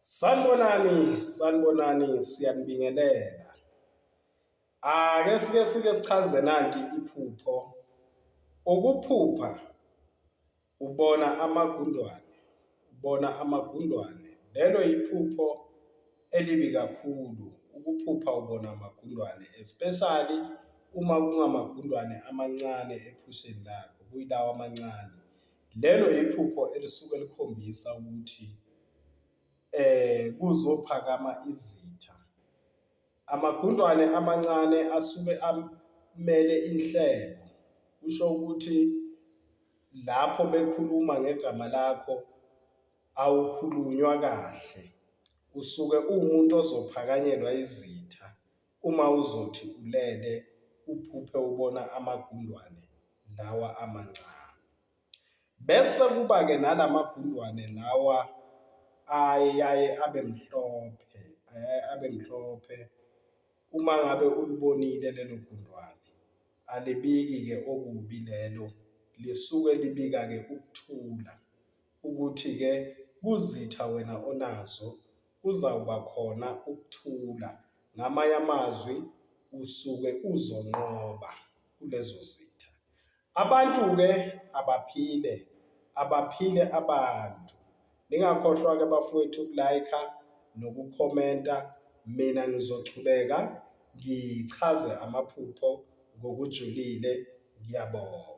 Sanibonani, sanibonani, siyanibingelela. Ake sike sichaze nanti iphupho. Ukuphupha ubona amagundwane, ubona amagundwane, lelo yiphupho elibi kakhulu ukuphupha ubona amagundwane especially uma kungamagundwane amancane ephusheni lakho, kuyilawa amancane. Lelo yiphupho elisuke likhombisa ukuthi kuzophakama izitha. Amagundwane amancane asuke amele inhlebo, kusho ukuthi lapho bekhuluma ngegama lakho awukhulunywa kahle, usuke uwumuntu ozophakanyelwa izitha uma uzothi ulele uphuphe ubona amagundwane lawa amancane. Bese kuba-ke nalamagundwane lawa ayaye abe mhlophe, ayaye abe mhlophe. Uma ngabe ulibonile lelo gundwane, alibiki-ke okubi lelo, lisuke libika-ke ukuthula ukuthi-ke kuzitha wena onazo kuzawuba khona ukuthula. Ngamanye amazwi usuke uzonqoba kulezo zitha. Abantu-ke abaphile, abaphile abantu. Ningakhohlwa-ke bafowethu ukulayikha nokukhomenta. Mina ngizochubeka ngichaze amaphupho ngokujulile. Ngiyabonga.